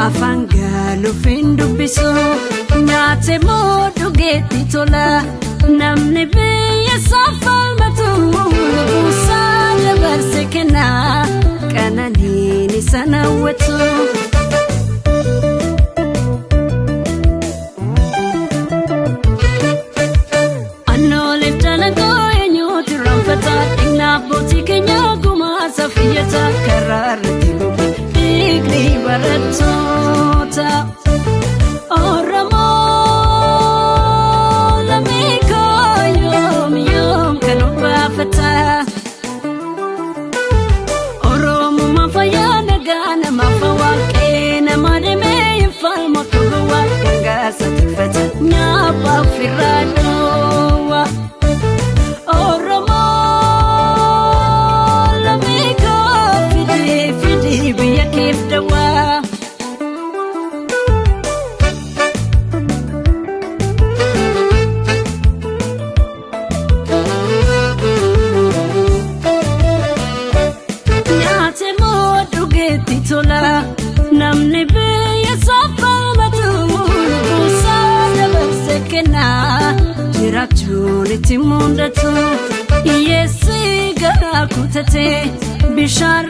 Afaan gaaluuf hin dubbisu. Nyaate moo dhugeetti tola. Namni biyya isaa falmatu lubbuusaa dabarse kenna. Qananiin isa hawwatu. Annooleef dalagaa eenyuutu irraanfata? Dhimna abbootii keenyaa gumaa safiyyata. Karaa irratti goge dhiigni barattoota. Oromoo lammii koo yoom yoom kan obbaafata? Oromummaa fayyaa nagaa namaaf waaqee nama deemee hin falmu akka gowwaa dhangaasa tikfata nyaapha ofirraa dhoowwa. Oromoo lammii koo fidii fidii biyya keef dawaa. Nyaate moo dhugeetti tola. Namni biyya isaa falmatu lubbuusaa dabarse kenna. Jiraachuun itti mudatu. Hiyyeessi garaa kutate bishaan.